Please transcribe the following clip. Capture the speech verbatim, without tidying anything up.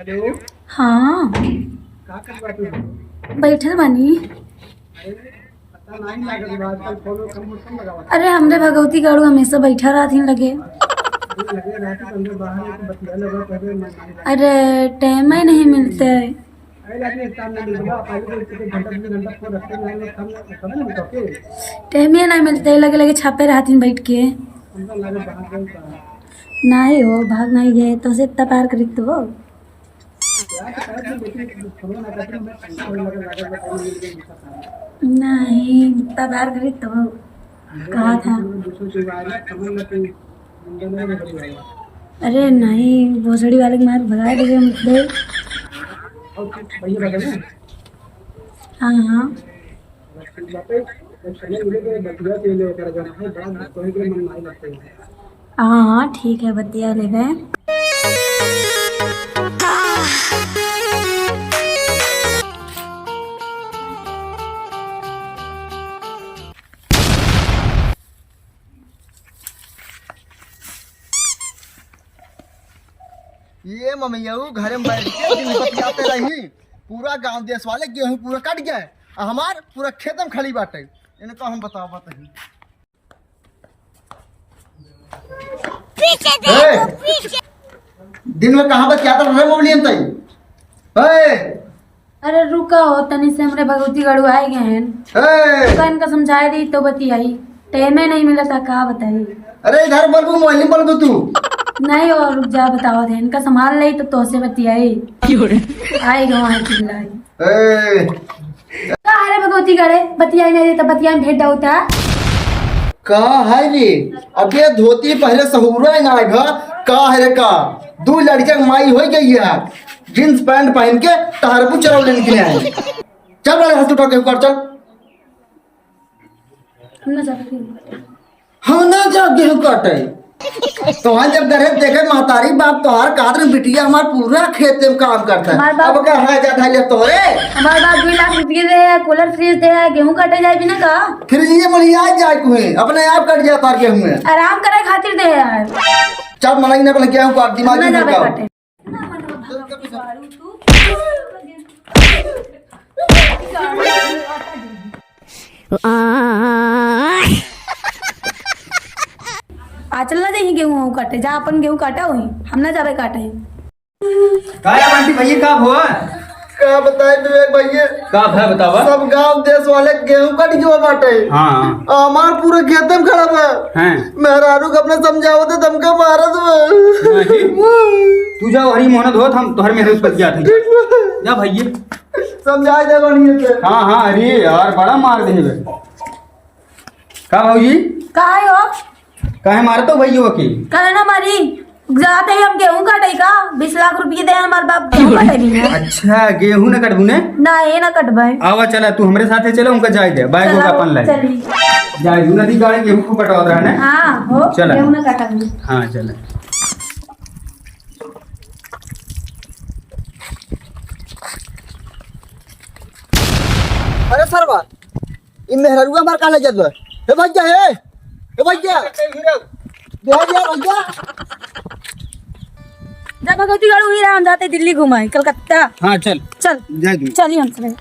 हेलो। हाँ। का करत बाटू? बैठल बानी। अरे, पता नाही लागत बा, आजकल फोन कम, कम लगावत। अरे, हमरे भगवती गाड़ू हमेशा बैठा रहत ही लगे। अरे, लगे रहत ही, अंदर बाहर एक बतिया लगा, तबे मन नाही लागत। अरे, टाइम ही नहीं मिलते। अरे, रात में काम ना मिलते बा, पहले तो एक घंटा, दो घंटा फोन रखते, नहीं, नहीं, कम ना, कम ना मिलता, ओके? टाइम ही नहीं मिलते, लगे, लगे छापे रहत ही बैठ के। हमका लागत बाहर गए बा। नाही हो, भाग नाही गए, तो से इतना प्यार करीत हो। नाही, इतना प्यार करीत हो। कहा था। अरे नाही, भोसड़ी वाले के मार भगा देबे हम खुदे। हाँ, हाँ। हाँ, हाँ, ठीक है, बतिया लेबे। ये ममैयऊ घरे में बैठ के दिन बतियाते रही, पूरा गांव देश वाले गेहूं पूरा कट गए, आ हमार पूरा खेत में खली बाटे। इन्हें तो हम बतावत ही। पीछे ए! देखो, पीछे। दिन में कहाँ बतियात रहे मोबाइल तई? ए! अरे रुका हो, तनी से हमरे भगवती गढ़ू आए गए हैं। ए! रुका, इनका समझाए दी तो बतियाई। टाइमे नहीं मिला था, का बताई? अरे इधर बोलबू, मोबाइल में बोलबू तू। नहीं, और रुक जा, बतावा दे। इनका संभाल ले तो तोसे बतियाई। क्यों रे? आए गए वहाँ चिल्लाई। ए! का है रे भगवती गढ़े? बतियाई नहीं रे, तो बतियाई भेंट डाउता। का है रे? अबे धोती पहले सहुरा ही ना है घर। का है रे का? दो लड़के के माई हो गई है। जींस पैंट पहन के टहरबू चरौ लेने के लिए आए। चल बड़े हाथ उठा के ऊपर चल। हम ना जाबे गेहूं काटे। हम ना जाब गेहूं काटे। तोहन जब गरहे देखे महतारी बाप तोहार कहत रहे, "बिटिया हमार पूरा खेते में काम करता है।" हमार बाप अब का है जात है ले तोरे? हमार बाप दो लाख रुपये दे है, कूलर फ्रिज दे है, गेहूं काटे जाए बिना का? फ्रिज ये मलिया जाए कुहे, अपने आप कट जाए तार गेहूं में। आराम करे खातिर दे है। चल मनई ना अपने गेहूं काट, दिमाग हम ना नहीं जाबे लगाओ। काटे। आ चल ना जाइए गेहूं वहूं काटे, जा अपन गेहूं काटा हुई, हम ना जाबे काटे। का है बंटी भैया, का हुआ? का बताए विवेक भैया? का भय बतावा? सब गांव देश वाले गेहूं कट गयो बाटे। हाँ। हमार पूरा खेते में खड़ा बा। हैं। मेहरारू के अपने समझावत है, तुमका मारत बा। नहीं। तू जाओ हरी मोहन धोत, हम तोहर मेहरारू से बतियात हैं। ठीक बा। जा भैया। समझाए दे बढ़िया से। हाँ, हाँ, अरे यार, बड़ा मार दे बे। का भौजी? का है हो? काहे मारत हो भैया के? काहे ना मारी? जाते ही हम गेहूं काटे का? बीस लाख रुपये दे हमार बाप, गेहूं काटे नहीं है। अच्छा, गेहूं ना कटबू ने? ना, ये ना कटबे। आवा चला, तू हमरे साथे चला, उनका जाए दे, बैग चला, होगा अपन लाए। चली। जाए दू, नदी गाड़ी गेहूं को कटवा रहा है ना? हाँ, हो, चला। गेहूं ना काटा। हाँ, चला। अरे सरवा, ई मेहररुआ हमार काहे ले जात बा? हे भैया, हे, हे भैया, भैया, भैया। जा भगवती गढ़ हुई रहा, हम जाते दिल्ली घुमाए, कलकत्ता। हाँ, चल। चल। जाए दू। चलिए हम सब।